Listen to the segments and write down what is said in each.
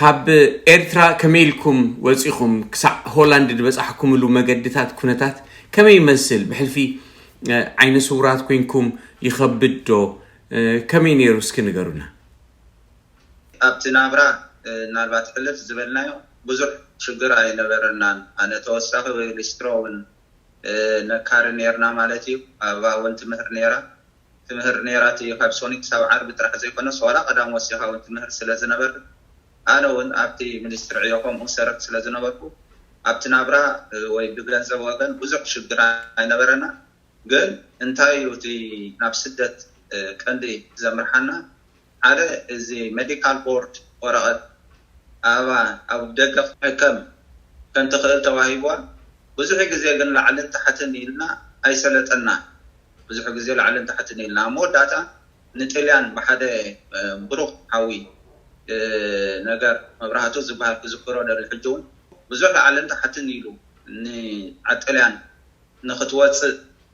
ካብ ኤርትራ ከመይ ኢልኩም ወጺኹም ክሳዕ ሆላንድ ዝበጻሕኩምሉ መገድታት ኩነታት ከመይ ይመስል? ብሕልፊ ዓይነ ስውራት ኮይንኩም ይኸብድ ዶ? ከመይ ነይሩ እስኪ ንገሩና። ኣብቲ ናብራ ምናልባት ሕልፍ ዝበልናዮ ብዙሕ ሽግር ኣይነበረናን። ኣነ ተወሳኺ ሊስትሮ እውን ነካሪ ነርና ማለት እዩ። ኣብባ እውን ትምህር ነራ ትምህር ነራ እቲ ካብ ሶኒ ክሳብ ዓርቢ ጥራሕ ዘይኮነስ ዋላ ቀዳም ወሲኻ እውን ትምህር ስለ ዝነበር ኣነ እውን ኣብቲ ሚኒስትሪ ዕዮ ከምኡ ሰርሕ ስለ ዝነበርኩ ኣብቲ ናብራ ወይ ብገንዘብ ወገን ብዙሕ ሽግር ኣይነበረና። ግን እንታይ እዩ እቲ ናብ ስደት ቀንዲ ዘምርሓና? ሓደ እዚ ሜዲካል ቦርድ ወረቐት ኣበባ ኣብ ደገ ክትሕከም ከምትኽእል ተዋሂብዋ። ብዙሕ ግዜ ግን ላዕልን ታሕትን ኢልና ኣይሰለጠና። ብዙሕ ግዜ ላዕልን ታሕትን ኢልና ኣብ መወዳእታ ንጥልያን ብሓደ ብሩኽ ሓዊ ነገር መብራህቱ ዝበሃል ክዝክሮ ደሊ ሕጂ እውን ብዙሕ ላዕልን ታሕትን ኢሉ ንዓጥልያን ንክትወፅእ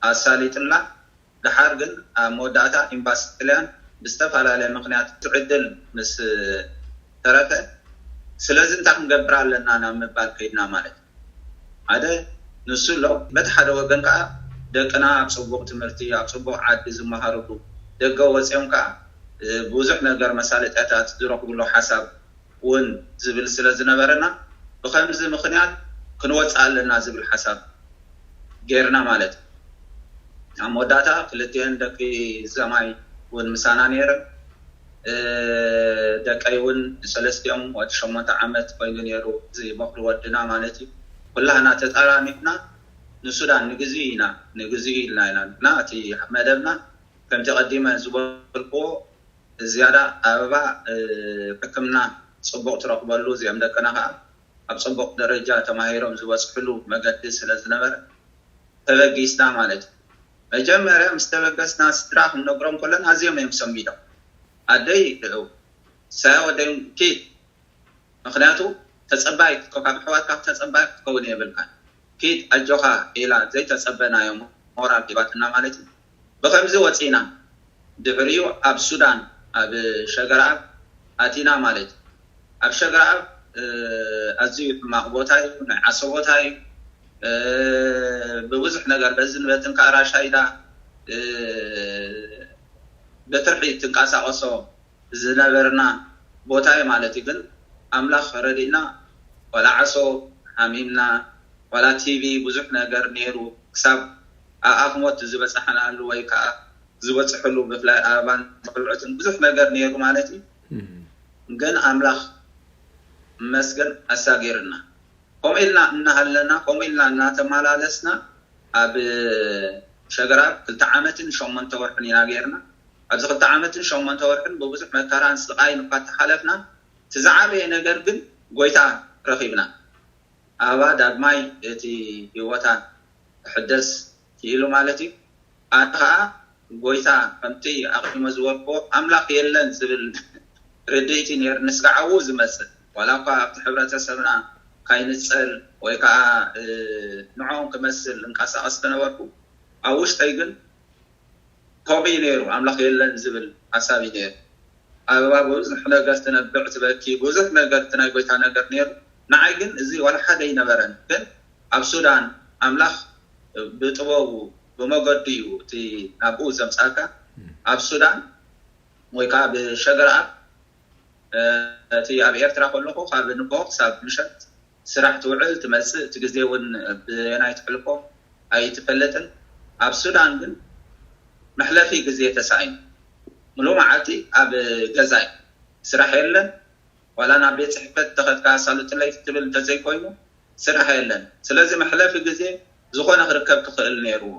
ኣሳሊጥላ። ደሓር ግን ኣብ መወዳእታ ኤምባሲ ጥልያን ብዝተፈላለየ ምክንያት እቲ ዕድል ምስ ተረፈ ስለዚ እንታይ ክንገብር ኣለና ናብ ምባል ከይድና ማለት ሓደ ንሱ ኣሎ። በቲ ሓደ ወገን ከዓ ደቅና ኣብ ፅቡቕ ትምህርቲ ኣብ ፅቡቕ ዓዲ ዝመሃርሉ ደገ ወፂኦም ከዓ ብዙሕ ነገር መሳለጥያታት ዝረኽብሉ ሓሳብ እውን ዝብል ስለ ዝነበረና ብከምዚ ምክንያት ክንወፅእ ኣለና ዝብል ሓሳብ ጌርና ማለት እዩ። ኣብ መወዳእታ ክልቲአን ደቂ ዘማይ እውን ምሳና ነይረን። ደቀይ እውን ሰለስቲኦም ወዲ ሸሞንተ ዓመት ኮይኑ ነይሩ እዚ በኩሪ ወድና ማለት እዩ። ኩላህና ተጠራኒፍና ንሱዳን ንግዚ ኢና ንግዚ ኢልና ኢና እና እቲ መደብና ከምቲ ቀዲመ ዝበልክዎ ዝያዳ ኣበባ ሕክምና ፅቡቕ ትረኽበሉ እዚኦም ደቅና ከዓ ኣብ ፅቡቕ ደረጃ ተማሂሮም ዝበፅሕሉ መገዲ ስለ ዝነበረ ተበጊስና ማለት እዩ። መጀመርያ ምስ ተበገስና ስድራ ክንነግሮም ከለና ኣዝዮም እዮም ሰንቢዶም። ኣደይ ሳያ ወደይ ኪድ ምክንያቱ ተፀባይ ክትከው ካብ ኣሕዋትካ ተፀባይ ክትከውን የብልካ ኪድ ኣጆኻ ኢላ ዘይተፀበናዮ ሞራል ሂባትና ማለት እዩ። ብከምዚ ወፂና ድሕሪኡ ኣብ ሱዳን ኣብ ሸገርኣብ ኣቲና ማለት እዩ። ኣብ ሸገርኣብ ኣዝዩ ሕማቕ ቦታ እዩ፣ ናይ ዓሶ ቦታ እዩ። ብብዙሕ ነገር በዚ ንበትን ከዓ ራሻይዳ ብትርሒ ትንቀሳቐሶ ዝነበርና ቦታ እዩ ማለት እዩ። ግን ኣምላኽ ረዲእና ዋላ ዓሶ ሓሚምና ዋላ ቲቪ ብዙሕ ነገር ነይሩ ክሳብ ኣኣኽሞት ዝበፃሕናሉ ወይ ከዓ ዝበፅሕሉ ብፍላይ ኣበባን ቆልዑትን ብዙሕ ነገር ነይሩ ማለት እዩ። ግን ኣምላኽ መስገን ኣሳጊርና ከምኡ ኢልና እናሃለና ከምኡ ኢልና እናተመላለስና ኣብ ሸገራብ ክልተ ዓመትን ሸሞንተ ወርሕን ኢና ጌርና። ኣብዚ ክልተ ዓመትን ሸሞንተ ወርሕን ብብዙሕ መከራን ስቓይን እኳ ተሓለፍና፣ እቲ ዝዓበየ ነገር ግን ጎይታ ረኺብና። ኣበባ ዳግማይ እቲ ህይወታ ክሕደስ ክኢሉ ማለት እዩ። ኣነ ከዓ ጎይታ ከምቲ ኣቕዲመ ዝበልክዎ ኣምላኽ የለን ዝብል ርድኢት እዩ ነይሩ። ንስጋዓዉ ዝመፅእ ዋላ እኳ ኣብቲ ሕብረተሰብና ካይንፀል ወይ ከዓ ንዕኦም ክመስል እንቀሳቐስ ከነበርኩ ኣብ ውሽጠይ ግን ከምኡ እዩ ነይሩ። ኣምላኽ የለን ዝብል ሓሳብ እዩ ነይሩ። ኣበባ ብዙሕ ነገር ትነብዕ ትበኪ፣ ብዙሕ ነገር እቲ ናይ ጎይታ ነገር ነይሩ። ንዓይ ግን እዚ ዋላ ሓደ ይነበረን። ግን ኣብ ሱዳን ኣምላኽ ብጥበቡ ብመገዱ እዩ እቲ ናብኡ ዘምፃካ። ኣብ ሱዳን ወይ ከዓ ብሸገርኣብ እቲ ኣብ ኤርትራ ከለኹ ካብ ንግሆ ክሳብ ምሸት ስራሕ ትውዕል ትመፅእ፣ እቲ ግዜ እውን ብየናይ ትሕልፎ ኣይትፈልጥን። ኣብ ሱዳን ግን መሕለፊ ግዜ ተሳኢኑ። ሙሉእ መዓልቲ ኣብ ገዛይ ስራሕ የለን። ዋላ ናብ ቤት ፅሕፈት ተኸድካ ኣሳልጥለይ ክትብል እንተዘይኮይኑ ስራሕ የለን። ስለዚ መሕለፊ ግዜ ዝኾነ ክርከብ ክኽእል ነይርዎ።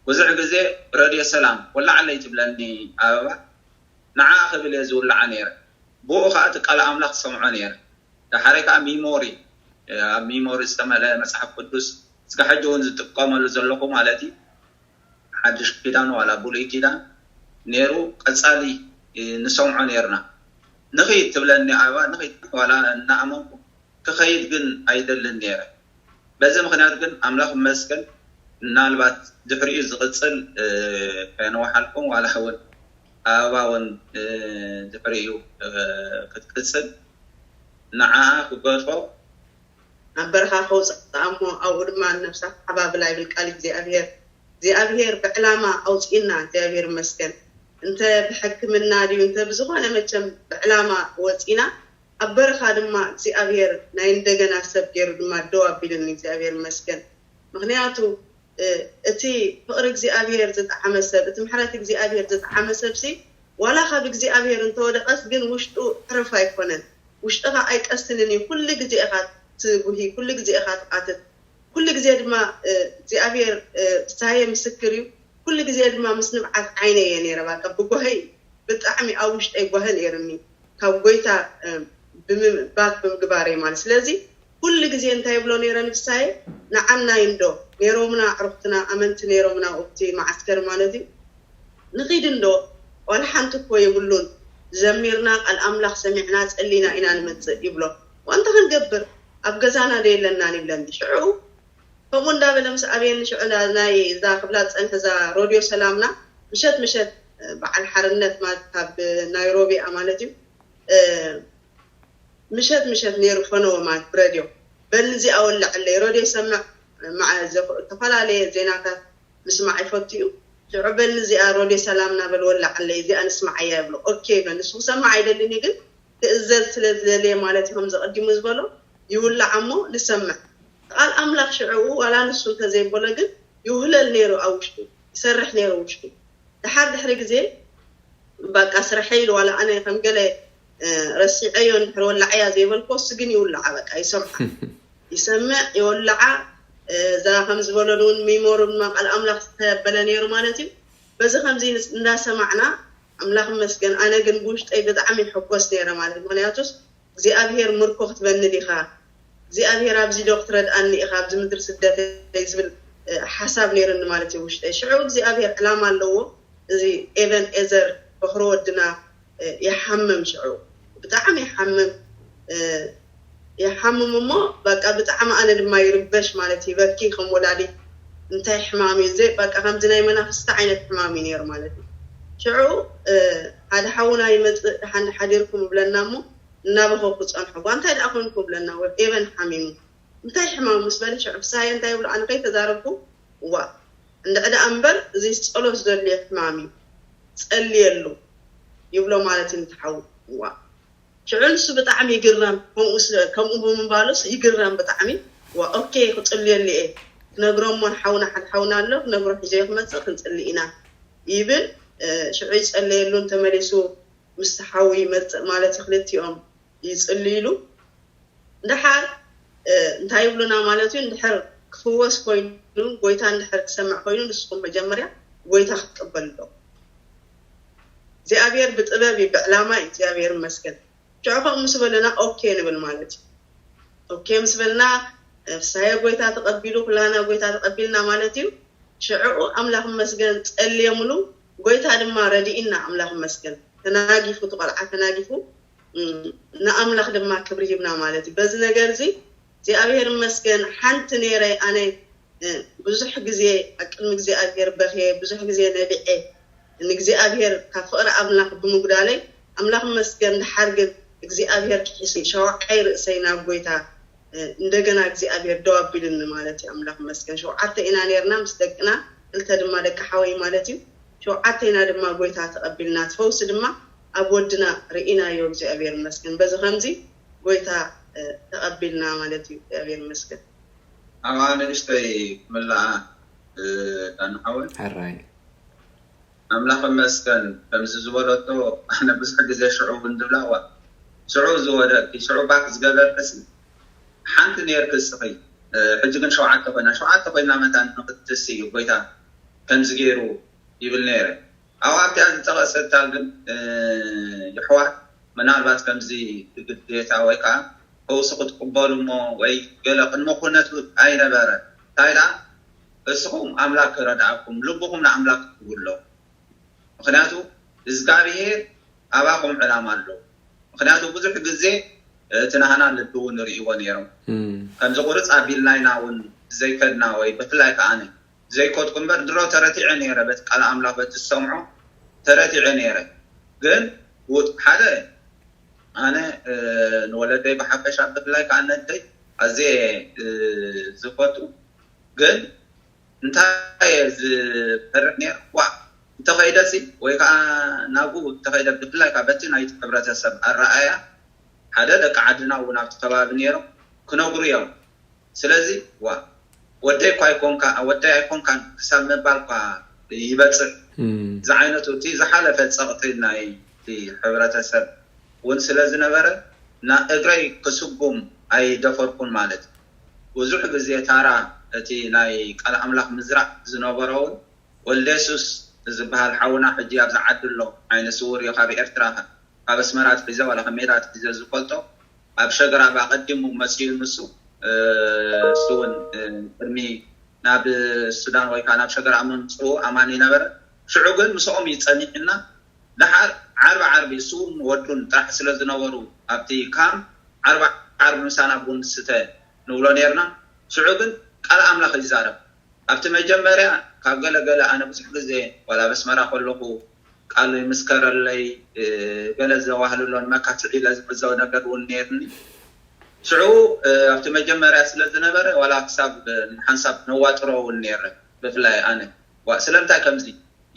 ብዙሕ ግዜ ረድዮ ሰላም ወላዓለይ ትብለኒ ኣበባ ንዓ ክብል እየ ዝውልዓ ነይረ። ብኡ ከዓ እቲ ቃል ኣምላኽ ዝሰምዖ ነይረ። ዳሓረይ ከዓ ሚሞሪ ኣብ ሚሞሪ ዝተመለ መፅሓፍ ቅዱስ እስካ ሕጂ እውን ዝጥቀመሉ ዘለኹ ማለት እዩ። ሓድሽ ኪዳን ዋላ ብሉይ ኪዳን ነይሩ ቀፃሊ ንሰምዖ ነይርና። ንኺድ ትብለኒ ኣበባ ንኺድ ዋላ እናኣመንኩ ክኸይድ ግን ኣይደልን ነይረ። በዚ ምክንያት ግን ኣምላኽ ይመስገን ምናልባት ድሕሪኡ ዝቕፅል ከየነዋሓልኩም ዋላ እውን ኣበባ እውን ድሕሪኡ ክትቅፅል ንዓ ክገድፎ ናብ በረኻ ከውፅኣ እሞ ኣብኡ ድማ ነብሳ ሓባብላ ይብል ቃል እግዚኣብሔር። እግዚኣብሔር ብዕላማ ኣውፅእና እግዚኣብሔር ይመስገን። እንተ ብሕክምና ድዩ እንተ ብዝኾነ መቸም ብዕላማ ወፂና ኣብ በረኻ ድማ እግዚኣብሔር ናይ እንደገና ሰብ ገይሩ ድማ ደው ኣቢልኒ እግዚኣብሔር ይመስገን። ምክንያቱ እቲ ፍቕሪ እግዚኣብሔር ዝጠዓመ ሰብ እቲ ምሕረት እግዚኣብሔር ዝጠዓመ ሰብ ሲ ዋላ ካብ እግዚኣብሔር እንተወደቐስ ግን ውሽጡ ዕረፍ ኣይኮነን። ውሽጥኻ ኣይቀስንን እዩ። ኩሉ ግዜ ኢኻ ትጉሂ፣ ኩሉ ግዜ ኢኻ ትቃትት። ኩሉ ግዜ ድማ እግዚኣብሔር ሳየ ምስክር እዩ። ኩሉ ግዜ ድማ ምስ ንብዓት ዓይነ እየ ነይረ ባቃ ብጓሂ ብጣዕሚ ኣብ ውሽጠይ ጓሂ ነይርኒ ካብ ጎይታ ብምባክ ብምግባረይ ማለት ስለዚ ኩሉ ግዜ እንታይ ይብሎ ነይረ ንፍሳየ ንዓናይ እንዶ ነይሮምና ኣዕሩኽትና ኣመንቲ ነይሮምና ኣብቲ መዓስከር ማለት እዩ ንኺድ እንዶ ዋላ ሓንቲ እኮ የብሉን ዘሚርና ቃል ኣምላኽ ሰሚዕና ጸሊና ኢና ንመጽእ ይብሎ ዋንታ ክንገብር ኣብ ገዛና ዶ የለናን ይብለኒ ሽዑ ከምኡ እንዳበለ ምስ ኣበየኒ ሽዑ ናይ እዛ ክብላ ዝጸንሐ እዛ ሮድዮ ሰላምና ምሸት ምሸት በዓል ሓርነት ማለት ካብ ናይሮቢኣ ማለት እዩ ምሸት ምሸት ነይሩ ፈነወ ማለት ብረድዮ በል እዚኣ ወላዕለይ ረድዮ ይሰምዕ ዝተፈላለየ ዜናታት ምስማዕ ይፈቱ እዩ ሽዑ በል እዚኣ ረድዮ ሰላምና በል ወላዕለይ እዚኣ ንስማዓያ ይብሎ ኦኬ ይብለ ንሱ ክሰምዕ ኣይደልን እዩ ግን ክእዘዝ ስለ ዝደለየ ማለት እዩ ከምዚ ቀዲሙ ዝበሎ ይውላዕ እሞ ንሰምዕ ቃል ኣምላኽ ሽዕኡ ዋላ ንሱ እንተዘይበሎ ግን ይውህለል ነይሩ ኣብ ውሽጡ ይሰርሕ ነይሩ ውሽጡ ድሓር ድሕሪ ግዜ በቃ ስርሐይ ኢሉ ዋላ ኣነ ከም ገለ ረሲዐዮ እንድሕር ወላዓያ ዘይበልኮ እሱ ግን ይውላዓ በቃ ይሰምዓ ይሰምዕ ይወላዓ እዛ ከም ዝበለሉ እውን ሚሞሩ ድማ ቃል ኣምላኽ ዝተበለ ነይሩ ማለት እዩ በዚ ከምዚ እንዳሰማዕና ኣምላኽ መስገን ኣነ ግን ብውሽጠይ ብጣዕሚ ሕጎስ ነይረ ማለት ምክንያቱስ እግዚኣብሔር ምርኮ ክትበኒ ዲኻ እግዚኣብሔር ኣብዚ ዶ ክትረድኣኒ ኢኻ ኣብዚ ምድሪ ስደተይ ዝብል ሓሳብ ነይርኒ ማለት እዩ ውሽጠይ ሽዑ እግዚኣብሔር ዕላማ ኣለዎ እዚ ኤቨን ኤዘር በክሮ ወድና ይሓምም ሽዑ ብጣዕሚ ይሓምም ይሓምም እሞ በቃ ብጣዕሚ ኣነ ድማ ይርበሽ ማለት ይበኪ ከም ወላዲት እንታይ ሕማም እዩ ዘይ በቃ ከምዚ ናይ መናፍስቲ ዓይነት ሕማም እዩ ነይሩ ማለት እዩ ሽዑ ሓደ ሓውና ይመፅእ ደሓን ሓዲርኩም ይብለና እሞ እናበኸኩ ፀንሑ ጓ እንታይ ደኣ ኮንኩ ይብለና ኤቨን ሓሚሙ እንታይ ሕማም ምስ በለ ሽዑ ፍስሃየ እንታይ ይብሎ ኣነ ከይተዛረብኩ እዋ እንድዒ ደኣ እምበር እዚ ጸሎት ዘድልዮ ሕማም እዩ ጸልየሉ ይብሎ ማለት እዩ ንትሓው እዋ ሽዑ ንሱ ብጣዕሚ ይግረም ከምኡ ከምኡ ብምባሉስ ይግረም ብጣዕሚ እዋ ኦኬ ክጽልየሉ እየ ክነግሮሞ ንሓውና ሓደ ሓውና ኣሎ ክነግሮ ሒዘዮ ክመጽእ ክንጽሊ ኢና ይብል ሽዑ ይጸለየሉን ተመሊሱ ምስ ሓው ይመጽእ ማለት እዩ ክልቲኦም ይጽልይሉ ድሓር እንታይ ይብሉና ማለት እዩ እንድሕር ክፍወስ ኮይኑ ጎይታ እንድሕር ክሰምዕ ኮይኑ ንስኹም መጀመርያ ጎይታ ክትቅበል ኣለዎ እግዚኣብሔር ብጥበብ እዩ ብዕላማ እዩ እግዚኣብሔር መስገን ሽዑ ከምኡ ምስ በለና ኦኬ ንብል ማለት እዩ ኦኬ ምስ በልና ፍሳየ ጎይታ ተቐቢሉ ኩላና ጎይታ ተቐቢልና ማለት እዩ ሽዑ ኣምላኽ መስገን ጸልየምሉ ጎይታ ድማ ረድእና ኣምላኽ መስገን ተናጊፉ ትቆልዓ ተናጊፉ ንኣምላኽ ድማ ክብሪ ሂብና ማለት እዩ በዚ ነገር እዚ እግዚኣብሔር መስገን ሓንቲ ነይረ ኣነ ብዙሕ ግዜ ኣብ ቅድሚ እግዚኣብሔር በኽየ ብዙሕ ግዜ ነቢዐ ንእግዚኣብሔር ካብ ፍቕሪ ኣምላኽ ብምጉዳለይ ኣምላኽ መስገን ድሓር ግን እግዚኣብሔር ክሒሱ ሸዋዓይ ርእሰይ ናብ ጎይታ እንደገና እግዚኣብሔር ደው ኣቢሉኒ ማለት እዩ ኣምላኽ መስገን ሸውዓተ ኢና ነርና ምስ ደቅና ክልተ ድማ ደቂ ሓወይ ማለት እዩ ሸውዓተ ኢና ድማ ጎይታ ተቐቢልና እቲ ፈውሲ ድማ ኣብ ወድና ርኢናዮ እግዚኣብሔር መስገን በዚ ከምዚ ጎይታ ተቐቢልና ማለት እዩ እግዚኣብሔር መስገን ኣብ ንእሽተይ ክምልኣ ዳንሓወይ ሕራይ ኣምላኽ መስገን ከምዚ ዝበለቶ ኣነ ብዙሕ ግዜ ሽዑ እውን ዝብላ እዋ ሽዑ ዝወደቅኪ ሽዑ ባክ ዝገበርክሲ ሓንቲ ነርኪ እስኺ ሕጂ ግን ሸውዓተ ኮይና ሸውዓተ ኮይና መታን ንክትሲ እዩ ጎይታ ከምዚ ገይሩ ይብል ነይረ ኣብ ኣብቲኣ ዝጠቐሰታ ግን ይሕዋት ምናልባት ከምዚ ብግዴታ ወይ ከዓ ፈውሲ ክትቅበሉ እሞ ወይ ገለ ቅድመ ኩነቱ ኣይነበረ እንታይ ደኣ እስኹም ኣምላክ ክረድኣኩም ልብኹም ንኣምላክ ክትብሎ ምክንያቱ እግዚኣብሄር ኣባኹም ዕላማ ኣሎ ምክንያቱ ብዙሕ ግዜ እቲ ናህና ልቢ እውን ንርእይዎ ነይሮም ከምዚ ቁርፅ ኣቢልና ኢና እውን ዘይከድና ወይ ብፍላይ ከዓኒ ዘይኮድኩ እምበር ድሮ ተረቲዐ ነይረ በቲ ቃል ኣምላኽ በቲ ዝሰምዖ ተረቲዐ ነይረ ግን ውጥ ሓደ ኣነ ንወለደይ ብሓፈሻ ብፍላይ ከዓ ነደይ ኣዝየ ዝፈቱ። ግን እንታይ እየ ዝፈርሕ ነይሩ? ዋ እንተኸይደሲ ወይ ከዓ ናብኡ እንተኸይደ ብፍላይ ከዓ በቲ ናይቲ ሕብረተሰብ ኣረኣያ ሓደ ደቂ ዓድና እውን ኣብቲ ከባቢ ነይሮም ክነግሩ እዮም። ስለዚ ዋ ወደይ እኳ ኣይኮንካ ወደይ ኣይኮንካን ክሳብ ምባል እኳ ይበፅሕ። ዝዓይነቱ እቲ ዝሓለፈ ፀቕጢ ናይ ሕብረተሰብ እውን ስለ ዝነበረ ና እግረይ ክስጉም ኣይደፈርኩን ማለት እዩ። ብዙሕ ግዜ ታራ እቲ ናይ ቃል ኣምላኽ ምዝራእ ዝነበሮ እውን ወልደ የሱስ ዝበሃል ሓውና ሕጂ ኣብዚ ዓዲ ኣሎ። ዓይነ ስውር እዩ፣ ካብ ኤርትራ ካብ ኣስመራ ኣትሒዘ ዋላ ካብ ሜዳ ኣትሒዘ ዝፈልጦ ኣብ ሸገራብ ኣቐዲሙ መፅኡ ንሱ እሱ እውን ቅድሚ ናብ ሱዳን ወይ ከዓ ናብ ሸገራብ ምምፅኡ ኣማኒ ነበረ። ሽዑ ግን ምስኦም እዩ ፀኒሕና። ደሓር ዓርቢ ዓርቢ እሱን ወዱን ጥራሕ ስለ ዝነበሩ ኣብቲ ካም ዓርቢ ዓርቢ ምሳና ቡን ስተ ንብሎ ነርና። ሽዑ ግን ቃል ኣምላኽ ይዛረብ። ኣብቲ መጀመርያ ካብ ገለ ገለ ኣነ ብዙሕ ግዜ ዋላ ኣብ ኣስመራ ከለኹ ቃሉ ይምስከረለይ ገለ ዘዋህልሎን መካትዒ ኢለ ዝሕዘው ነገር እውን ነርኒ። ሽዑ ኣብቲ መጀመርያ ስለ ዝነበረ ዋላ ክሳብ ሓንሳብ ነዋጥሮ እውን ነረ። ብፍላይ ኣነ ዋ ስለምንታይ ከምዚ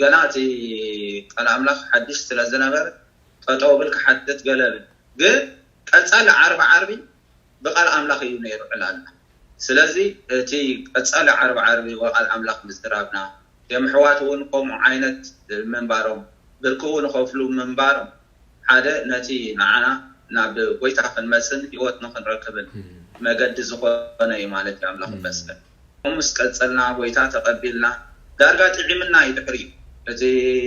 ገና እቲ ቃል ኣምላኽ ሓድሽ ስለ ዝነበረ ጠጠው ብል ክሓትት ገለ ብል። ግን ቀፃሊ ዓርቢ ዓርቢ ብቃል ኣምላኽ እዩ ነይሩ ዕላልና። ስለዚ እቲ ቀፃሊ ዓርቢ ዓርቢ ብቃል ኣምላኽ ምዝራብና፣ የምሕዋት እውን ከምኡ ዓይነት ምንባሮም፣ ብርክኡ ንኸፍሉ ምንባሮም ሓደ ነቲ ንዓና ናብ ጎይታ ክንመፅን ህይወት ንክንረክብን መገዲ ዝኾነ እዩ ማለት እዩ። ኣምላኽ ይመስገን። ምስ ቀፀልና ጎይታ ተቐቢልና ዳርጋ ጥዒምና እዩ ድሕሪ እቲ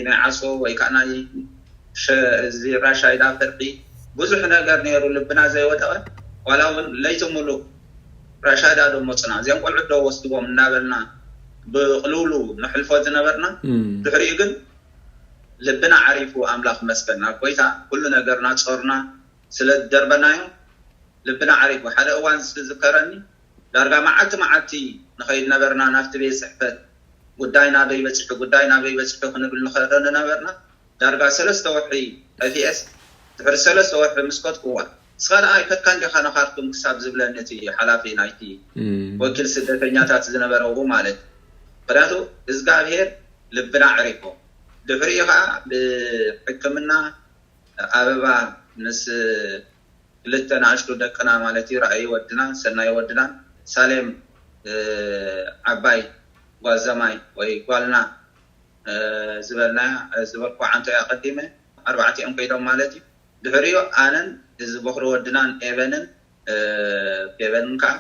ናይ ዓሶ ወይ ከዓ ናይ እዚ ራሻይዳ ፍርቂ ብዙሕ ነገር ነይሩ ልብና ዘይወደቐ ዋላ እውን ለይቲ ሙሉእ ራሻይዳ ዶ መፁና እዚኦም ቆልዑት ዶ ወስድዎም እናበልና ብቕልውሉ ንሕልፎ ዝነበርና ድሕሪኡ ግን ልብና ዓሪፉ ኣምላኽ መስገን ናብ ጎይታ ኩሉ ነገርና ፆርና ስለ ዝደርበናዮ ልብና ዓሪፉ ሓደ እዋን ዝዝከረኒ ዳርጋ መዓልቲ መዓልቲ ንኸይድ ነበርና ናብቲ ቤት ፅሕፈት ጉዳይ ናበይ በፂሑ ጉዳይ ናበይ በፂሑ ክንብል ንኸዶ ንነበርና ዳርጋ ሰለስተ ወርሒ ጠፊኤስ ድሕሪ ሰለስተ ወርሒ ምስ ከድኩዋ እስኻ ደኣ ኣይከድካን ዲኻ ንኻርቱም ክሳብ ዝብለኒ እቲ ሓላፊ ናይቲ ወኪል ስደተኛታት ዝነበረ ው ማለት ምክንያቱ እግዚኣብሄር ልብና ዕሪፎ ድሕሪኡ ከዓ ብሕክምና ኣበባ ምስ ክልተ ንኣሽቱ ደቅና ማለት እዩ ራእይ ወድና ሰናይ ወድና ሳሌም ዓባይ ጓል ዘማይ ወይ ጓልና ዝበልናያ ዝበልኩ ዓንቶ እያ ቀዲመ ኣርባዕቲኦም ከይዶም ማለት እዩ ድሕሪኡ ኣነን እዚ በክሪ ወድናን ኤቨንን ኤቨንን ከዓ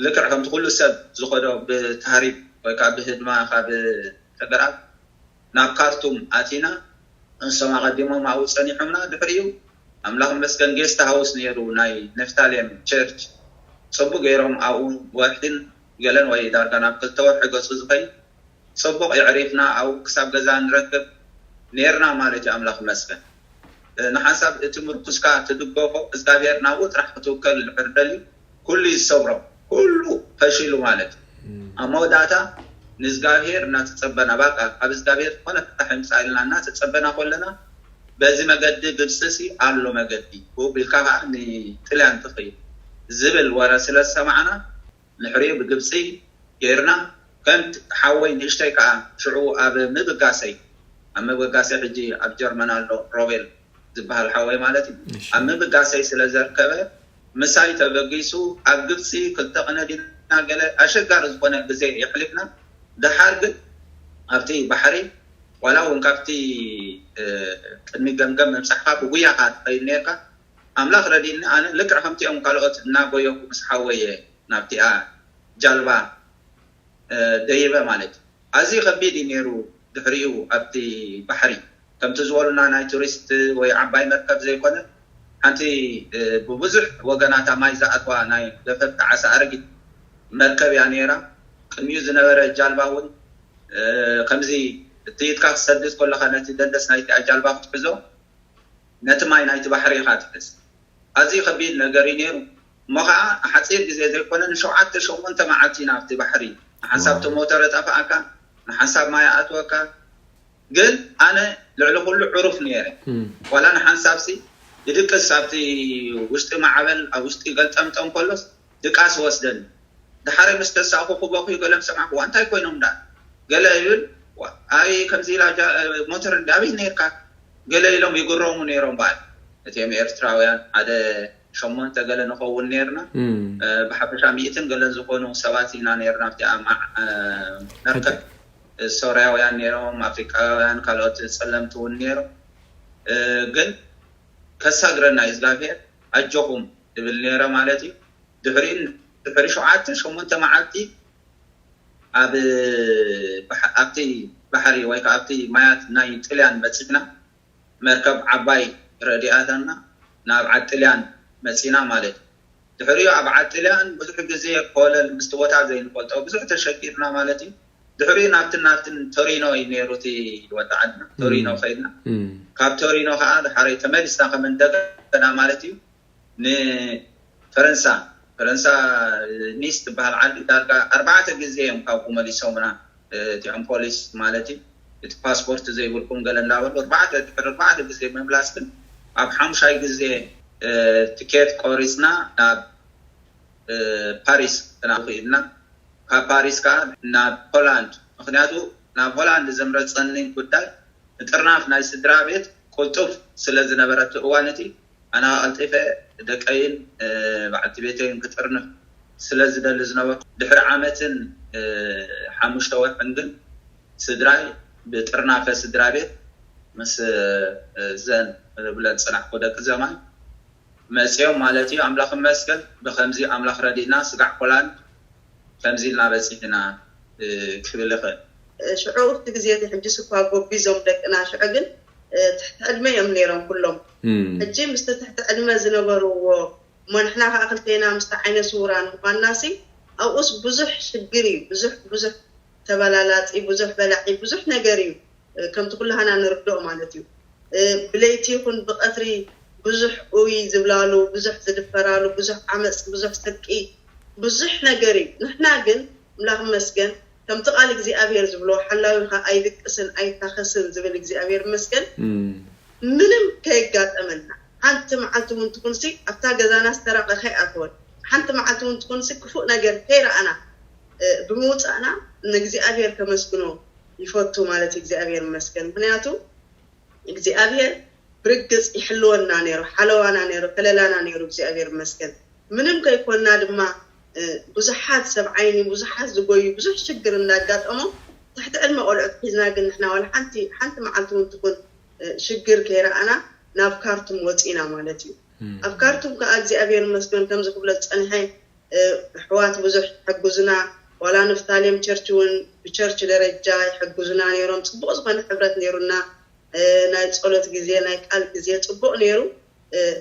ልክዕ ከምቲ ኩሉ ሰብ ዝኸዶ ብታህሪብ ወይ ከዓ ብህድማ ካብ ተገርኣብ ናብ ካርቱም ኣቲና እንሶም ኣቐዲሞም ኣብኡ ፀኒሖምና ድሕሪኡ ኣምላኽ መስገን ጌስት ሃውስ ነይሩ ናይ ነፍታሌም ቸርች ፅቡቅ ገይሮም ኣብኡ ወርሒን ገለን ወይ ዳርጋ ናብ ክልተ ወርሒ ገፁ ዝኸይድ ፅቡቅ የዕሪፍና ኣብኡ ክሳብ ገዛ ንረክብ ነርና ማለት እዩ ኣምላኽ መስገን ንሓንሳብ እቲ ምርኩስካ ትድገፎ እግዚኣብሔር ናብኡ ጥራሕ ክትውከል ድሕር ደልዩ ኩሉ ይሰብሮ ኩሉ ፈሺሉ ማለት እዩ ኣብ መወዳእታ ንእግዚኣብሔር እናተፀበና ባቃ ካብ እግዚኣብሔር ዝኾነ ፍታሕ ይምፃእ ኢልና እናተፀበና ከለና በዚ መገዲ ግብፂ ሲ ኣሎ መገዲ ብኡ ቢልካ ከዓ ንጥልያን ትኽእል ዝብል ወረ ስለ ዝሰማዕና ንሕሪኡ ብግብፂ ገይርና ከም ሓወይ ንእሽተይ ከዓ ሽዑ ኣብ ምብጋሰይ ኣብ ምብጋሰይ ሕጂ ኣብ ጀርመን ኣሎ ሮቤል ዝበሃል ሓወይ ማለት እዩ ኣብ ምብጋሰይ ስለ ዘርከበ ምሳይ ተበጊሱ ኣብ ግብፂ ክልተ ቅነ ዲና ገለ ኣሸጋሪ ዝኾነ ግዜ የሕሊፍና ደሓር ግን ኣብቲ ባሕሪ ዋላ እውን ካብቲ ቅድሚ ገምገም ምብፃሕካ ብጉያኻ ትኸይድ ነርካ ኣምላኽ ረዲእኒ ኣነ ልክዕ ከምቲኦም ካልኦት እናጎየኩ ምስ ሓወየ ናብቲኣ ጃልባ ደይበ ማለት እዩ ኣዝዩ ከቢድ እዩ ነይሩ ድሕሪኡ ኣብቲ ባሕሪ ከምቲ ዝበሉና ናይ ቱሪስት ወይ ዓባይ መርከብ ዘይኮነ ሓንቲ ብብዙሕ ወገናታ ማይ ዝኣትዋ ናይ ገፈፍቲ ዓሳ ኣረጊት መርከብ እያ ነይራ ቅድሚኡ ዝነበረ ጃልባ እውን ከምዚ እቲ ኢድካ ክትሰድድ ከለካ ነቲ ደንደስ ናይቲኣ ጃልባ ክትሕዞ ነቲ ማይ ናይቲ ባሕሪ ኢካ ትሕዝ ኣዝዩ ከቢድ ነገር እዩ ነይሩ እሞ ከዓ ሓፂር ግዜ ዘይኮነ ንሸውዓተ ሸሞንተ መዓልቲ ኢና ኣብቲ ባሕሪ ንሓንሳብ እቲ ሞተር ጠፍኣካ ንሓንሳብ ማይ ኣእትወካ ግን ኣነ ልዕሊ ኩሉ ዕሩፍ ነይረ ዋላ ንሓንሳብ ሲ ይድቅስ ኣብቲ ውሽጢ ማዕበል ኣብ ውሽጢ ገልጠምጠም ከሎስ ድቃስ ወስደን። ድሓረ ምስ ተሳእኹ ክበኹ ገለም ሰማዕኩ። ዋ እንታይ ኮይኖም ዳ ገለ ይብል። ኣይ ከምዚ ኢላ ሞተር እንዲ ኣበይ ነርካ ገለ ኢሎም ይግረሙ ነይሮም። በዓል እቲኦም ኤርትራውያን ሓደ ሸሞንተ ገለ ንኸውን ነርና። ብሓፈሻ ሚእትን ገለን ዝኾኑ ሰባት ኢና ነርና ኣብቲ መርከብ። ሶርያውያን ነይሮም፣ ኣፍሪቃውያን፣ ካልኦት ጸለምቲ እውን ነይሮም። ግን ከሳግረና እግዚኣብሔር ኣጆኹም እብል ነይረ ማለት እዩ። ድሕሪኡ ድሕሪ ሸውዓተ ሸሞንተ መዓልቲ ኣብ ኣብቲ ባሕሪ ወይ ከዓ ኣብቲ ማያት ናይ ጥልያን በፂሕና፣ መርከብ ዓባይ ረዲኣታና ናብ ዓጥልያን መፂና ማለት እዩ። ድሕሪኡ ኣብ ዓጥልያን ብዙሕ ግዜ ኮለል ምስቲ ቦታ ዘይንፈልጦ ብዙሕ ተሸጊርና ማለት እዩ። ድሕሪኡ ናብትን ናብትን ቶሪኖ እዩ ነይሩ እቲ ወዲ ዓድና። ቶሪኖ ከይድና፣ ካብ ቶሪኖ ከዓ ድሓረይ ተመሊስና ከም እንደገና ማለት እዩ ንፈረንሳ። ፈረንሳ ኒስ ትበሃል ዓዲ ዳርጋ ኣርባዕተ ግዜ እዮም ካብኡ መሊሶምና። እቲኦም ፖሊስ ማለት እዩ። እቲ ፓስፖርት ዘይብልኩም ገለ እንዳበሉ ኣርባዕተ ድሕሪ ኣርባዕተ ግዜ ምምላስ ግን ኣብ ሓሙሻይ ግዜ ትኬት ቆሪፅና ናብ ፓሪስ ክና ክኢልና። ካብ ፓሪስ ከዓ ናብ ሆላንድ። ምክንያቱ ናብ ሆላንድ ዘምረፀኒ ጉዳይ ምጥርናፍ ናይ ስድራ ቤት ቅልጡፍ ስለ ዝነበረ እቲ እዋን እቲ ኣነ ቀልጢፈ ደቀይን በዓልቲ ቤተይን ክጥርንፍ ስለ ዝደሊ ዝነበርኩ ድሕሪ ዓመትን ሓሙሽተ ወርሕን ግን ስድራይ ብጥርናፈ ስድራ ቤት ምስ ዘን ብለን ፅናሕኩ ደቂ ዘማን መፅኦም ማለት እዩ። ኣምላኽ ይመስገን ብከምዚ ኣምላኽ ረዲእና ስጋዕ ሆላንድ ከምዚ ኢልና በፂሕና ክብል ይኽእል። ሽዑ እቲ ግዜ እቲ ሕጂ ስኳ ጎቢዞም ደቅና ሽዑ ግን ትሕቲ ዕድመ እዮም ነይሮም ኩሎም። ሕጂ ምስቲ ትሕቲ ዕድመ ዝነበርዎ እሞ ንሕና ከዓ ክልቴና ምስቲ ዓይነ ስውራን ምኳንና ሲ ኣብኡስ ብዙሕ ሽግር እዩ። ብዙሕ ብዙሕ ተበላላፂ፣ ብዙሕ በላዒ፣ ብዙሕ ነገር እዩ። ከምቲ ኩላህና ንርድኦ ማለት እዩ። ብለይቲ ይኹን ብቐትሪ ብዙሕ ኡይ ዝብላሉ፣ ብዙሕ ዝድፈራሉ፣ ብዙሕ ዓመፅ፣ ብዙሕ ስርቂ፣ ብዙሕ ነገር እዩ። ንሕና ግን ኣምላኽ ይመስገን ከምቲ ቃል እግዚኣብሔር ዝብሎ ሓላዊኻ ኣይድቅስን ኣይታኸስን ዝብል እግዚኣብሔር ይመስገን ምንም ከየጋጠመና ሓንቲ መዓልቲ እውን ትኹንሲ ኣብታ ገዛና ዝተረቐ ከይኣተወን ሓንቲ መዓልቲ እውን ትኹንሲ ክፉእ ነገር ከይረኣና ብምውፃእና ንእግዚኣብሔር ከመስግኖ ይፈቱ ማለት እዩ። እግዚኣብሔር ይመስገን ምክንያቱ እግዚኣብሔር ብርግፅ ይሕልወና ነይሩ፣ ሓለዋና ነይሩ፣ ከለላና ነይሩ እግዚኣብሔር ይመስገን። ምንም ከይኮንና ድማ ብዙሓት ሰብ ዓይኒ ብዙሓት ዝጎዩ ብዙሕ ሽግር እንዳጋጠሞም ትሕቲ ዕድመ ቆልዑት ሒዝና ግን ንሕና ዋላ ሓንቲ ሓንቲ መዓልቲ እውን ትኹን ሽግር ከይረኣና ናብ ካርቱም ወፂና ማለት እዩ። ኣብ ካርቱም ከዓ እግዚኣብሔር ይመስገን ከምዚ ክብሎ ዝፀንሐ ኣሕዋት ብዙሕ ይሕግዙና ዋላ ንፍታሌም ቸርች እውን ብቸርች ደረጃ ይሕግዙና ነይሮም ፅቡቅ ዝኮነ ሕብረት ነይሩና ናይ ፀሎት ግዜ ናይ ቃል ግዜ ፅቡቅ ነይሩ።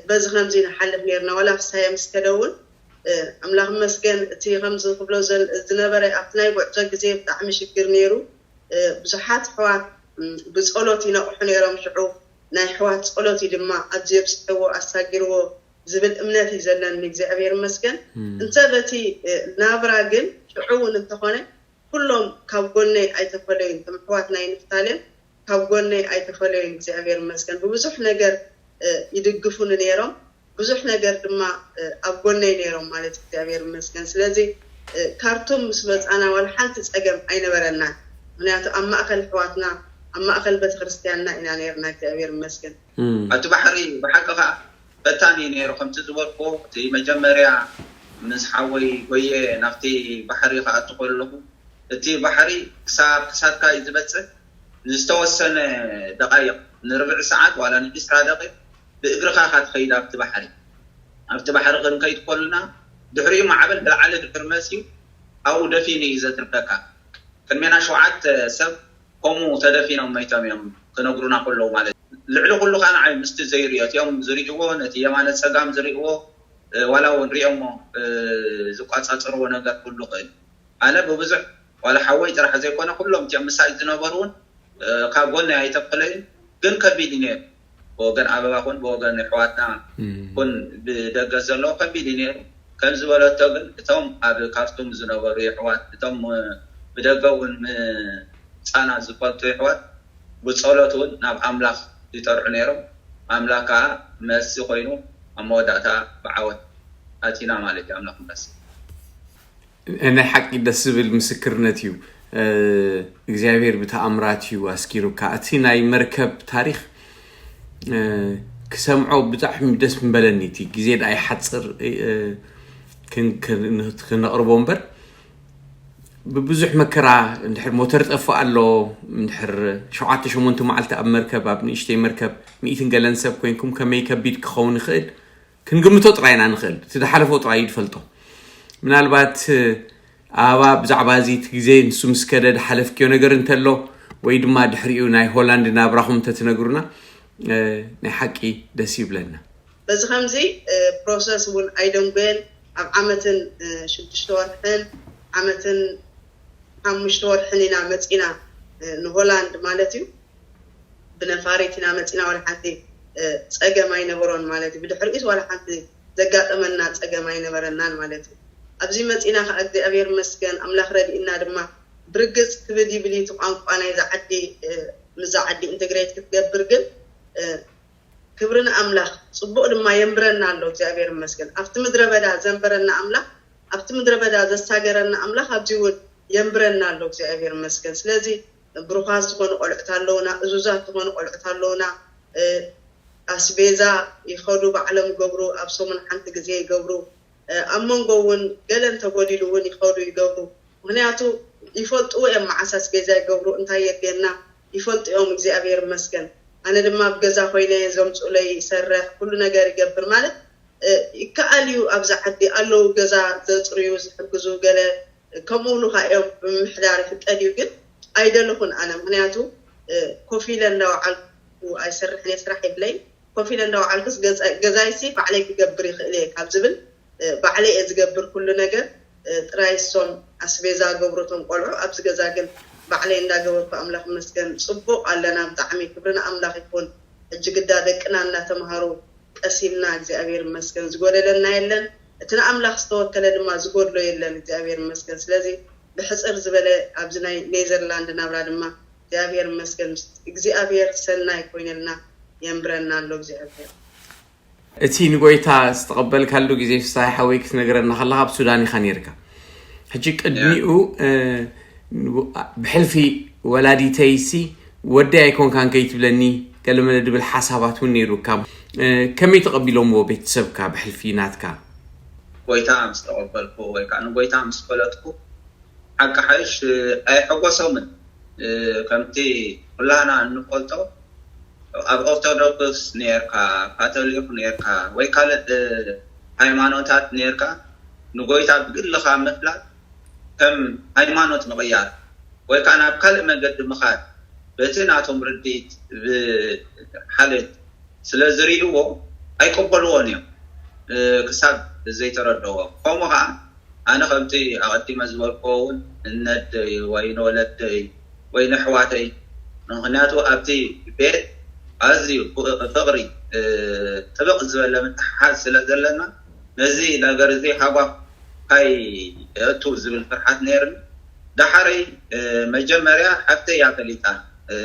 በዚ ከምዚ ንሓልፍ ነይርና ዋላ ክሳየ ምስ ከደ እውን ኣምላኽ መስገን እቲ ከምዚ ክብሎ ዝነበረ ኣብቲ ናይ ጉዕዞ ግዜ ብጣዕሚ ሽግር ነይሩ። ብዙሓት ኣሕዋት ብፀሎት ይነቕሑ ነይሮም ሽዑ ናይ ኣሕዋት ፀሎት እዩ ድማ ኣብዚ የብፅሕዎ ኣሳጊርዎ ዝብል እምነት እዩ ዘለኒ እግዚኣብሔር ይመስገን። እንተ በቲ ናብራ ግን ሽዑ እውን እንተኾነ ኩሎም ካብ ጎነይ ኣይተፈለዩን እቶም ኣሕዋት ናይ ንፍታሌም ካብ ጎነይ ኣይተፈለዩን እግዚኣብሔር ይመስገን ብብዙሕ ነገር ይድግፉኒ ነይሮም። ብዙሕ ነገር ድማ ኣብ ጎነይ ነይሮም ማለት እግዚኣብሔር ይመስገን። ስለዚ ካርቱም ምስ መፃና ዋላ ሓንቲ ፀገም ኣይነበረናን። ምክንያቱ ኣብ ማእከል ኣሕዋትና ኣብ ማእከል ቤተክርስትያንና ኢና ነይርና እግዚኣብሔር ይመስገን። ኣቲ ባሕሪ ብሓቂ ከዓ ፈታኒ ነይሩ ከምቲ ዝበልኩ እቲ መጀመርያ ምስ ሓወይ ጎየ ናብቲ ባሕሪ ክኣቱ ከለኹ እቲ ባሕሪ ክሳብ ክሳድካ እዩ ዝበፅሕ። ንዝተወሰነ ደቃይቕ ንርብዒ ሰዓት ዋላ ንዒስራ ደቂቕ ብእግርኻ ኢኻ ትኸይድ ኣብቲ ባሕሪ። ኣብቲ ባሕሪ ክንከይድ ከሉና ድሕሪኡ ማዕበል ብላዕሊ ድሕሪ መፅዩ ኣብኡ ደፊኑ እዩ ዘትርፈካ። ቅድሜና ሸውዓተ ሰብ ከምኡ ተደፊኖም መይቶም እዮም ክነግሩና ከለዉ ማለት እዩ። ልዕሊ ኩሉ ከዓ ንዓይ ምስቲ ዘይሪኦ እቲኦም ዝሪእዎ ነቲ የማነ ፀጋም ዝሪእዎ ዋላ እውን ሪኦሞ ዝቋፃፀርዎ ነገር ኩሉ ክእል ኣነ ብብዙሕ ዋላ ሓወይ ጥራሕ ዘይኮነ ኩሎም እቲኦም ምሳይ ዝነበሩ እውን ካብ ጎነይ ኣይተፈለዩን። ግን ከቢድ እዩ ነይሩ ብወገን ኣበባ ኩን ብወገን ኣሕዋትና ኩን ብደገ ዘሎ ከቢድ እዩ ነይሩ። ከም ዝበለቶ ግን እቶም ኣብ ካርቱም ዝነበሩ የሕዋት እቶም ብደገ እውን ምፃና ዝፈልጡ የሕዋት ብፀሎት እውን ናብ ኣምላኽ ይጠርዑ ነይሮም። ኣምላክ ከዓ መልሲ ኮይኑ ኣብ መወዳእታ ብዓወት ኣቲና ማለት እዩ። ኣምላክ ይመስገን። ናይ ሓቂ ደስ ዝብል ምስክርነት እዩ። እግዚኣብሔር ብተኣምራት እዩ ኣስኪሩካ። እቲ ናይ መርከብ ታሪክ ክሰምዖ ብጣዕሚ ደስ ምበለኒ። እቲ ግዜ ደኣ ይሓፅር ክነቕርቦ እምበር ብብዙሕ መከራ እንድሕር ሞተር ጠፍእ ኣሎ እንድሕር ሸውዓተ ሸሞንተ መዓልቲ ኣብ መርከብ ኣብ ንእሽተይ መርከብ ሚእትን ገለን ሰብ ኮይንኩም ከመይ ከቢድ ክኸውን ይኽእል ክንግምቶ ጥራይ ኢና ንኽእል። እቲ ዝሓለፎ ጥራይ እዩ ዝፈልጦ። ምናልባት ኣባ ብዛዕባ እዚ እቲ ግዜ ንሱ ምስ ከደ ዝሓለፍክዮ ነገር እንተሎ ወይ ድማ ድሕሪኡ ናይ ሆላንድ ናብራኹም እንተትነግሩና ናይ ሓቂ ደስ ይብለና። በዚ ከምዚ ፕሮሰስ እውን ኣይደንጎየን። ኣብ ዓመትን ሽዱሽተ ወርሕን ዓመትን ሓሙሽተ ወርሕን ኢና መፂና ንሆላንድ ማለት እዩ። ብነፋሪት ኢና መፂና፣ ዋላ ሓንቲ ፀገም ኣይነበሮን ማለት እዩ። ብድሕሪኡስ ዋላ ሓንቲ ዘጋጠመና ፀገም ኣይነበረናን ማለት እዩ። ኣብዚ መፂና ከዓ እግዚኣብሔር ይመስገን ኣምላኽ ረዲእና ድማ ብርግፅ ክብድ ይብል እዩ እቲ ቋንቋ ናይዛ ዓዲ፣ ምስዛ ዓዲ ኢንተግሬት ክትገብር ግን ክብሪ ንኣምላኽ። ፅቡቕ ድማ የንብረና ኣሎ እግዚኣብሔር ይመስገን። ኣብቲ ምድረ በዳ ዘንበረና ኣምላኽ ኣብቲ ምድረ በዳ ዘሳገረና ኣምላኽ ኣብዚ እውን የንብረና ኣሎ እግዚኣብሔር ይመስገን። ስለዚ ብሩኻት ዝኾኑ ቆልዑት ኣለውና፣ እዙዛት ዝኾኑ ቆልዑት ኣለውና። ኣስቤዛ ይኸዱ ባዕሎም ይገብሩ፣ ኣብ ሰሙን ሓንቲ ግዜ ይገብሩ። ኣብ መንጎ እውን ገለ እንተጎዲሉ እውን ይኸዱ ይገብሩ። ምክንያቱ ይፈልጥዎ እዮም መዓስ ኣስቤዛ ይገብሩ፣ እንታይ የድልየና ይፈልጡ እዮም። እግዚኣብሔር ይመስገን። ኣነ ድማ ኣብ ገዛ ኮይነ ዘምፅኡለይ ይሰርሕ፣ ኩሉ ነገር ይገብር ማለት ይከኣል እዩ። ኣብዛ ዓዲ ኣለዉ ገዛ ዘፅርዩ ዝሕግዙ ገለ ከምኡ ኢሉ ከዓ እዮም ብምምሕዳር ይፍቀድ እዩ ግን ኣይደለኹን ኣነ ምክንያቱ ኮፍ ኢለ እንዳወዓልኩ ኣይሰርሕን እየ ስራሕ የብለይ ኮፍ ኢለ እንዳወዓልኩስ ገዛይሲ ባዕለይ ክገብር ይኽእል እየ ካብ ዝብል ባዕለይ እየ ዝገብር ኩሉ ነገር ጥራይ እሶም ኣስቤዛ ገብሩ እቶም ቆልዑ ኣብዚ ገዛ ግን ባዕለይ እንዳገበርኩ ኣምላኽ ይመስገን ፅቡቕ ኣለና ብጣዕሚ ክብሪ ንኣምላኽ ይኹን ሕጂ ግዳ ደቅና እናተምሃሩ ቀሲምና እግዚኣብሔር ይመስገን ዝጎደለና የለን እቲ ንኣምላኽ ዝተወከለ ድማ ዝጎድሎ የለን እግዚኣብሔር ይመስገን ስለዚ ብሕፅር ዝበለ ኣብዚ ናይ ኔዘርላንድ ናብራ ድማ እግዚኣብሔር ይመስገን እግዚኣብሔር ሰናይ ኮይነልና የንብረና ኣሎ እግዚኣብሔር እቲ ንጎይታ ዝተቐበልካሉ ግዜ ፍስሃ ሓወይ ክትነግረና ከለካ ኣብ ሱዳን ኢካ ነርካ ሕጂ ቅድሚኡ ብሕልፊ ወላዲተይሲ ወደይ ኣይኮንካን ከይትብለኒ ገለመለ ድብል ሓሳባት እውን ነይሩካ ከመይ ተቐቢሎምዎ ቤተሰብካ ብሕልፊ ናትካ ጎይታ ምስ ተቐበልኩ ወይ ከዓ ንጎይታ ምስ ፈለጥኩ ሓቂ ሓይሽ ኣይሐጎሶምን ከምቲ ኩላና እንፈልጦ ኣብ ኦርቶዶክስ ነርካ ካቶሊክ ነርካ ወይ ካልእ ሃይማኖታት ነርካ ንጎይታ ብግልኻ ምፍላጥ ከም ሃይማኖት ምቕያር ወይ ከዓ ናብ ካልእ መንገዲ ምኻድ በቲ ናቶም ርድኢት ብሓልት ስለ ዝርእይዎ ኣይቀበልዎን እዮም ክሳብ ዘይተረደዎ ከምኡ ከዓ ኣነ ከምቲ ኣቐዲመ ዝበልክዎ እውን እነደይ ወይ ንወለደይ ወይ ንኣሕዋተይ ምኽንያቱ ኣብቲ ቤት ኣዝዩ ፍቕሪ ጥብቕ ዝበለ ምትሕሓዝ ስለ ዘለና ነዚ ነገር እዚ ሃጓፍ ካይ እቱ ዝብል ፍርሓት ነይርኒ ዳሓረይ መጀመርያ ሓፍተይ እያ ፈሊጣ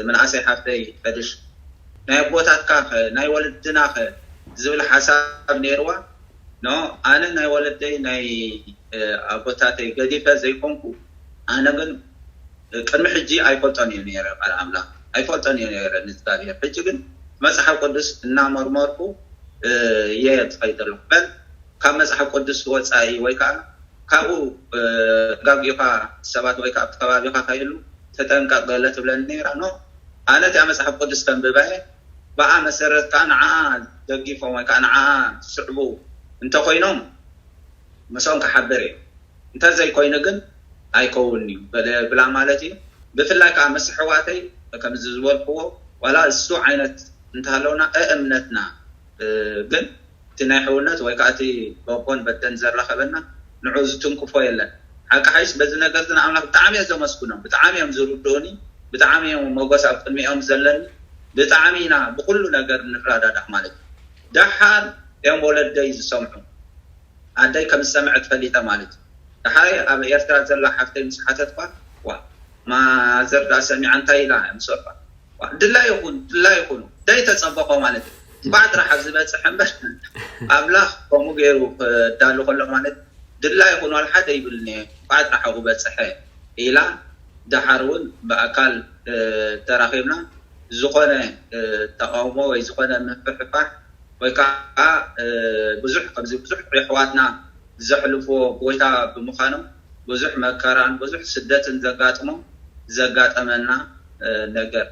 ምንኣሰይ ሓፍተይ ፈድሽ ናይ ኣቦታትካ ኸ ናይ ወለድና ኸ ዝብል ሓሳብ ነይርዋ ኖ ኣነ ናይ ወለደይ ናይ ኣቦታተይ ገዲፈ ዘይኮንኩ ኣነ ግን ቅድሚ ሕጂ ኣይፈልጦን እየ ነይረ ቃል ኣምላኽ ኣይፈልጦን እየ ነይረ ንእግዚኣብሔር ሕጂ ግን መፅሓፍ ቅዱስ እናመርመርኩ እየ ዝኸይድ ዘለኹ በል ካብ መፅሓፍ ቅዱስ ወፃኢ ወይ ከዓ ካብኡ ጋጊኻ ሰባት ወይ ከዓ ኣብቲ ከባቢኻ ከይህሉ ተጠንቀቕ ገለ ትብለኒ ነይራ ኖ ኣነ እቲኣ መፅሓፍ ቅዱስ ከንብባ እየ ብኣ መሰረት ከዓ ንዓኣ ደጊፎም ወይ ከዓ ንዓኣ ዝስዕቡ እንተኮይኖም ምስኦም ክሓብር እየ እንተዘይኮይኑ ግን ኣይከውን እዩ ብላ ማለት እዩ ብፍላይ ከዓ ምስ ኣሕዋተይ ከምዚ ዝበልክዎ ዋላ እሱ ዓይነት እንተሃለውና እእምነትና ግን እቲ ናይ ሕውነት ወይ ከዓ እቲ በቦን በደን ዘራኸበና ንዑ ዝትንክፎ የለን ሓቂ ሓይሽ በዚ ነገር እዚ ንኣምላኽ ብጣዕሚ እየ ዘመስግኖም ብጣዕሚ እዮም ዝርድኡኒ ብጣዕሚ እዮም ሞገስ ኣብ ቅድሚኦም ዘለኒ ብጣዕሚ ኢና ብኩሉ ነገር ንረዳዳእ ማለት እዩ ደሓር እዮም ወለደይ ዝሰምዑ ኣደይ ከም ዝሰምዐት ፈሊጠ ማለት እዩ ደሓር ኣብ ኤርትራ ዘላ ሓፍተይ ምስ ሓተትኳ ዋ ማዘር ዳ ሰሚዓ እንታይ ኢላ ምስ በልኳ ድላ ይኹን ድላ ይኹኑ ደይ ተፀበቆ ማለት እዩ እንኳዕ ጥራሕ ኣብዚ በፅሐ እምበር ኣምላኽ ከምኡ ገይሩ ክዳሉ ከሎ ማለት ድላይ ይኹን ዋላ ሓደ ይብልን እየ። እንኳዕ ጥራሕ ኣብኡ በፅሐ ኢላ ደሓር እውን ብኣካል ተራኺብና ዝኾነ ተቃውሞ ወይ ዝኾነ ምፍሕፋሕ ወይ ከዓ ብዙሕ ከምዚ ብዙሕ የሕዋትና ዘሕልፍዎ ጎይታ ብምዃኖም ብዙሕ መከራን ብዙሕ ስደትን ዘጋጥሞም ዘጋጠመና ነገር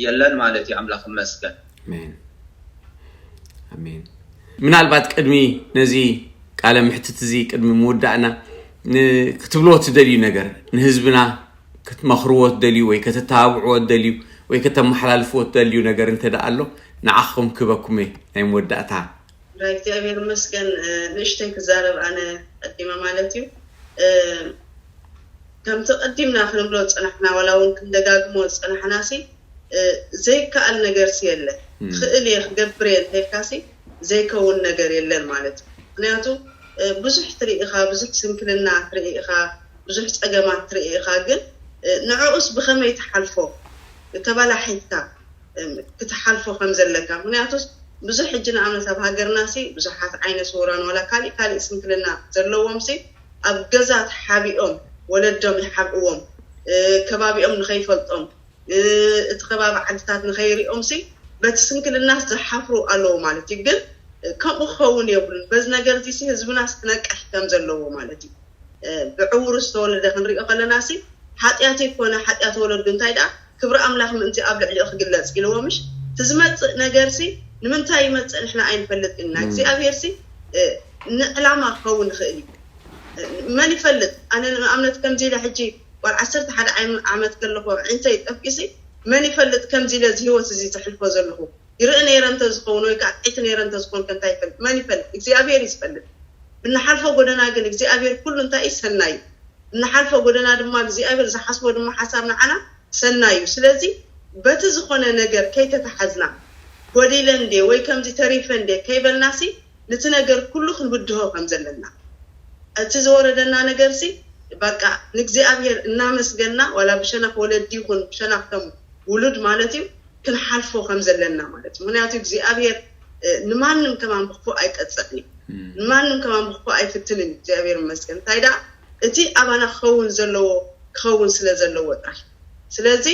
የለን ማለት እዩ። ኣምላኽ ይመስገን። ኣሜን። ኣሜን። ምናልባት ቅድሚ ነዚ ቃለ ምሕትት እዚ ቅድሚ ምውዳእና ክትብልዎ ትደልዩ ነገር ንህዝብና ክትመኽርዎ ትደልዩ ወይ ከተተባብዕዎ ትደልዩ ወይ ከተመሓላልፍዎ ትደልዩ ነገር እንተ ደኣ ኣሎ ንዓኹም ክበኩም እየ ናይ መወዳእታ። እግዚኣብሔር ይመስገን። ንእሽተይ ክዛረብ ኣነ ቀዲመ ማለት እዩ። ከምቲ ቀዲምና ክንብሎ ዝፀናሕና ዋላ እውን ክንደጋግሞ ዝፀናሕና ሲ ዘይከኣል ነገር ሲ የለ። ክእል እየ ክገብር እየ እንተልካ ሲ ዘይከውን ነገር የለን ማለት እዩ። ምክንያቱ ብዙሕ ትርኢ ኢኻ፣ ብዙሕ ስንክልና ትርኢ ኢኻ፣ ብዙሕ ፀገማት ትርኢ ኢኻ። ግን ንዕኡስ ብኸመይ ትሓልፎ ተባላሒትካ ክትሓልፎ ከም ዘለካ። ምክንያቱስ ብዙሕ ሕጂ ንኣብነት ኣብ ሃገርና ሲ ብዙሓት ዓይነ ስውራን ዋላ ካሊእ ካሊእ ስንክልና ዘለዎም ሲ ኣብ ገዛ ተሓቢኦም ወለዶም ይሓብእዎም፣ ከባቢኦም ንኸይፈልጦም፣ እቲ ከባቢ ዓድታት ንኸይሪኦም ሲ በቲ ስንክልና ዝሓፍሩ ኣለዉ ማለት እዩ። ግን ከምኡ ክኸውን የብሉን። በዚ ነገር እዚ ሲ ህዝብና ክነቅሕ ከም ዘለዎ ማለት እዩ። ብዕውሩ ዝተወለደ ክንሪኦ ከለና ሲ ሓጢኣት ይኮነ ሓጢኣት ወለዱ እንታይ ደኣ ክብሪ ኣምላኽ ምእንቲ ኣብ ልዕሊኡ ክግለጽ ኢልዎ ምሽ ትዝመጽእ ነገር ሲ ንምንታይ ይመጽእ ንሕና ኣይንፈልጥ ኢና እግዚኣብሔር ሲ ንዕላማ ክኸውን ይኽእል እዩ። መን ይፈልጥ ኣነ ንኣብነት ከምዚ ኢለ ሕጂ ጓል ዓሰርተ ሓደ ዓመት ከለኹ ዕንተይ ጠፊኡ ሲ መን ይፈልጥ ከምዚ ኢለ እዚ ህይወት እዚ ዘሕልፎ ዘለኹ ይርኢ ነይረ እንተዝኸውን ወይ ከዓ ጥዕይቲ ነይረ እንተዝኾን ከ እንታይ ይፈልጥ መን ይፈልጥ እግዚኣብሔር እዩ ዝፈልጥ። ብንሓልፎ ጎደና ግን እግዚኣብሔር ኩሉ እንታይ እዩ ሰናይ እዩ። ብንሓልፎ ጎደና ድማ እግዚኣብሔር ዝሓስቦ ድማ ሓሳብ ንዓና ሰናይ እዩ። ስለዚ በቲ ዝኾነ ነገር ከይተተሓዝና ጎዲለ እንዴ ወይ ከምዚ ተሪፈ እንዴ ከይበልና ሲ ነቲ ነገር ኩሉ ክንብድሆ ከም ዘለና እቲ ዝወረደና ነገር ሲ በቃ ንእግዚኣብሔር እናመስገና ዋላ ብሸነኽ ወለዲ ይኹን ብሸነኽ ከም ውሉድ ማለት እዩ ክንሓልፎ ከም ዘለና ማለት እዩ። ምክንያቱ እግዚኣብሔር ንማንም ከማን ብክፉእ ኣይቀፅዕን እዩ። ንማንም ከማን ብክፉእ ኣይፍትንን እዩ። እግዚኣብሔር ይመስገን። እንታይ ደኣ እቲ ኣባና ክኸውን ዘለዎ ክኸውን ስለ ዘለዎ ጥራሕ። ስለዚ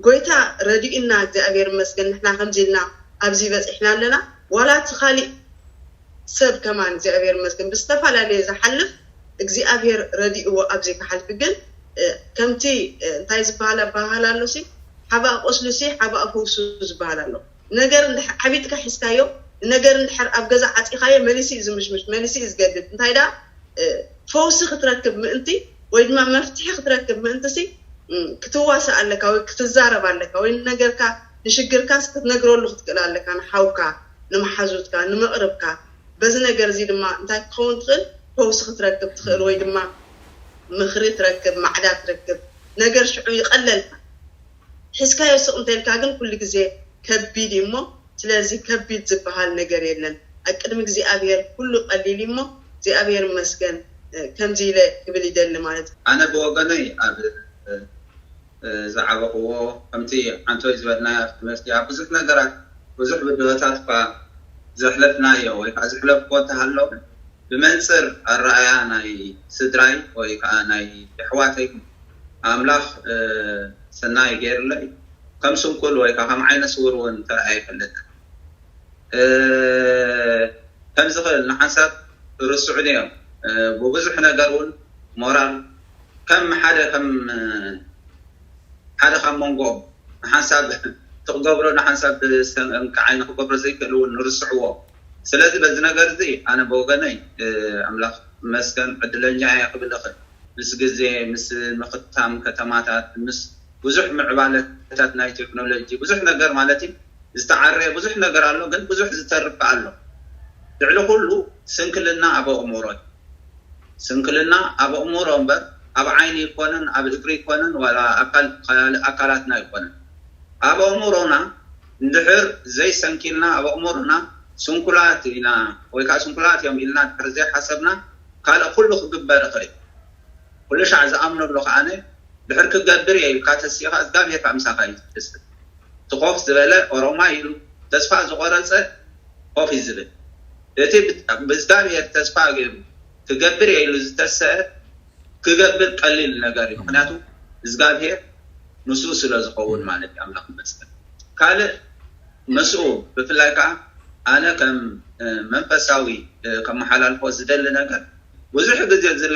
ጎይታ ረዲኡና እግዚኣብሔር ይመስገን ንሕና ከምዚ ኢልና ኣብዚ በፂሕና ኣለና። ዋላ እቲ ካሊእ ሰብ ከማን እግዚኣብሔር ይመስገን ብዝተፈላለየ ዝሓልፍ እግዚኣብሔር ረዲእዎ ኣብዚ ክሓልፍ ግን ከምቲ እንታይ ዝበሃል ኣበሃህላ ኣሎ ሲ ሓባእ ቆስሉ ሲ ሓባእ ፈውሱ ዝበሃል ኣሎ። ነገር እንድሕር ዓቢጥካ ሒዝካዮ ነገር እንድሕር ኣብ ገዛ ዓፂኻዮ መሊሱ እዩ ዝምሽምሽ መሊሱ እዩ ዝገድድ። እንታይ ደኣ ፈውሲ ክትረክብ ምእንቲ ወይ ድማ መፍትሒ ክትረክብ ምእንቲ ሲ ክትዋሳእ ኣለካ ወይ ክትዛረብ ኣለካ ወይ ንነገርካ ንሽግርካስ ክትነግረሉ ክትክእል ኣለካ ንሓውካ ንመሓዙትካ ንመቕርብካ በዚ ነገር እዚ ድማ እንታይ ክትኸውን ትኽእል ፈውሲ ክትረክብ ትኽእል ወይ ድማ ምኽሪ ትረክብ ማዕዳ ትረክብ ነገር ሽዑ ይቐለልካ ሒዝካዮ ስቕ እንተልካ ግን ኩሉ ግዜ ከቢድ እዩ እሞ ስለዚ ከቢድ ዝበሃል ነገር የለን ኣብ ቅድሚ እግዚኣብሔር ኩሉ ቀሊል እሞ እግዚኣብሔር ይመስገን ከምዚ ኢለ ክብል ይደሊ ማለት እዩ። ኣነ ብወገነይ ኣብ ዝዓበኽዎ ከምቲ ዓንቶይ ዝበልናዮ ኣብ ትምህርቲ ኣብ ብዙሕ ነገራት ብዙሕ ብድሆታት እኳ ዘሕለፍናዮ ወይ ከዓ ዝሕለፍክዎ እንተሃሎ ብመንፅር ኣረኣያ ናይ ስድራይ ወይ ከዓ ናይ የሕዋተይ ኣምላኽ ሰናይ ገይሩለይ ከም ስንኩል ወይ ከዓ ከም ዓይነ ስውር እውን ተረኣየ ይፈልጥ ከም ዝኽእል ንሓንሳብ ርስዑኒ እዮም ብብዙሕ ነገር እውን ሞራል ከም ሓደ ከም ሓደ ካብ መንጎኦም ንሓንሳብ ትክገብሮ ንሓንሳብ ብሰንቀ ዓይኒ ክገብሮ ዘይክእል እውን ንርስዕዎ ስለዚ በዚ ነገር እዚ ኣነ ብወገነይ ኣምላኽ መስገን ዕድለኛ እየ ክብል እኽእል ምስ ግዜ ምስ ምኽታም ከተማታት ምስ ብዙሕ ምዕባለታት ናይ ቴክኖሎጂ ብዙሕ ነገር ማለት እዩ ዝተዓረየ ብዙሕ ነገር ኣሎ ግን ብዙሕ ዝተርፍ ኣሎ ልዕሊ ኩሉ ስንክልና ኣብ ኣእምሮ እዩ ስንክልና ኣብ ኣእምሮ እምበር ኣብ ዓይኒ ይኮነን ኣብ እግሪ ይኮነን ዋላ ኣካል ካልእ ኣካላትና ይኮነን ኣብ ኣእምሮና እንድሕር ዘይሰንኪልና ኣብ ኣእምሮና ስንኩላት ኢና ወይ ከዓ ስንኩላት እዮም ኢልና እንድሕር ዘይሓሰብና ካልእ ኩሉ ክግበር ይኽእል ኩሉ ሻዕ ዝኣምነሉ ከዓነ ድሕር ክገብር እየ ኢልካ ተሲኻ እግዚኣብሄር ከዓ ምሳኻ እዩ ዝትስል እቲ ኮፍ ዝበለ ኦሮማይ ኢሉ ተስፋ ዝቆረፀ ኮፍ እዩ ዝብል። እቲ ብእግዚኣብሔር ተስፋ ገይሩ ክገብር እየ ኢሉ ዝተሰአ ክገብር ቀሊል ነገር እዩ። ምክንያቱ እግዚኣብሔር ምስኡ ስለ ዝኸውን ማለት እዩ። ኣምላኽ ይመስገን። ካልእ ምስኡ ብፍላይ ከዓ ኣነ ከም መንፈሳዊ ከመሓላልፎ ዝደሊ ነገር ብዙሕ ግዜ